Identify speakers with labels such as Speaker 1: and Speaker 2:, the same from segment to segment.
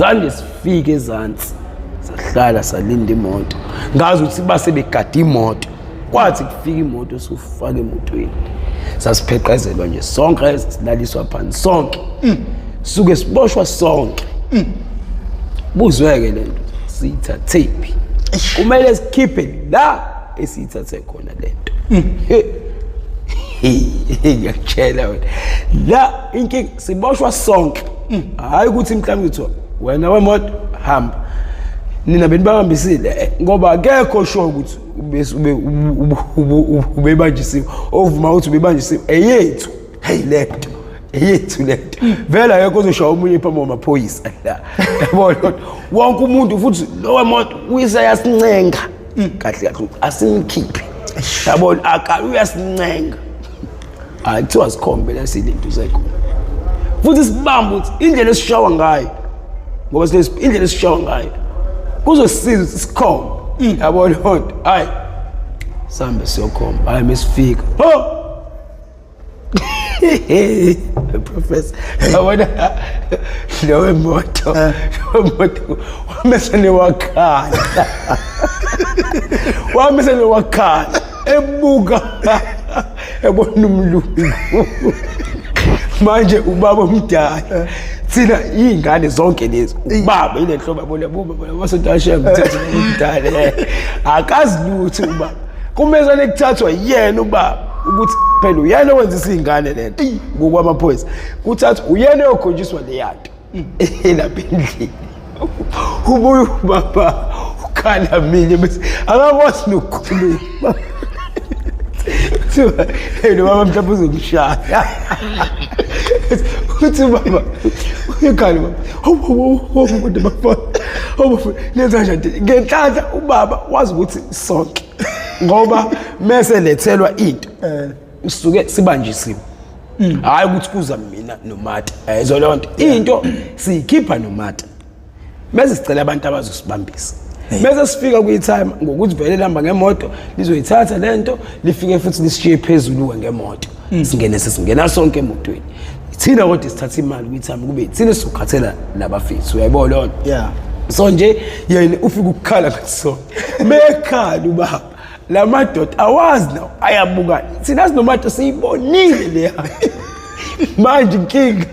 Speaker 1: Zande sifike ezansi, sahlala salinda imoto, ngazi ukuthi base begada imoto. Kwathi kufika imoto, sufaka emotweni, sasipheqezelwa nje sonke, silaliswa phansi sonke, suke siboshwa sonke. Buzweke lento siyithathephi? Kumele sikhiphe la esiyithathe khona lento. Ngiyakutshela wena, la inkinga siboshwa sonke, hayi ukuthi mhlawumbe kuthiwa wena wemoto hamba, nina benibabambisile, ngoba akekho sure ukuthi ubebanjisiwe, ovuma ukuthi ubebanjisiwe. Eyethu, hey, lento eyethu lento vele, akekho ozoshaya omunye phambi kwamaphoyisa la, yabona? Wonke umuntu, futhi lo wemoto uyise yasincenga kahle kahle, asimkhiphe, yabona? Aka uyasincenga, hayi, kuthiwa sikhombe la silento sekhona, futhi sibambe ukuthi indlela esishawa ngayo, ngoba indlela esishawa ngayo kuzosisiza ukuthi sikhombe, yabo leyo nto. Hayi, sihambe siyokhomba. Hayi, mesifika, ho professor, yabona lo wemoto wamesane wakhala, wamesane wakhala, ebuka ebona umlungu. Manje ubaba omdala, thina iy'ngane zonke lezi, ubaba ile nhlobo, yabona, buba amasonto ashiya ngithethe omdala, akazi lutho ubaba. Kumele kuthathwa yena ubaba, ukuthi phela uyena owenzisa iy'ngane lento ngokwamaphoyisa, kuthathwa uyena oyokhonjiswa leyanto lapha endlini. Ubuye ubaba ukhala minye, bese akakwazi nokukhuluma. Kuthiwa, "Hey, lo baba mhlawumbe uzomshaya." Uthi baba uyakhala baba, hawu hawu hawu, kodwa bafana, hawu bafana, nenza kanjani? Ngenhlanhla ubaba wazi ukuthi sonke, ngoba mese lethelwa into usuke sibanjisiwe, hayi ukuthi kuza mina nomata ayizo leyo nto. Into siyikhipha nomata, bese sicela abantu abazosibambisa, bese sifika kwi-time ngokuthi vele lihamba ngemoto, lizoyithatha lento, lifike futhi lisishiye phezulu-ke ngemoto. Singene, sesingena sonke emotweni thina, kodwa sithatha imali kwi-time, kube thina sizokhathela labafethu, uyayibona leyo nto? So nje yena ufika ukukhala ngasona, mekhala ubaba, la madoda awazi nawo ayabukana, thina sinomadoda siyibonile leya. Manje inkinga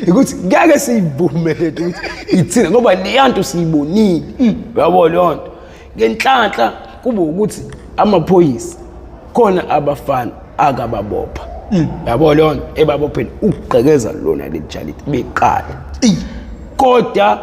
Speaker 1: ukuthi ngeke siyivume lento ukuthi ithina, ngoba leya nto siyibonile, uyabona leyo nto? Ngenhlanhla kube ukuthi amaphoyisa khona abafana akababopha, yabo leyo nto, ebabopheni ukugqekeza lona leli jalidi beqala, kodwa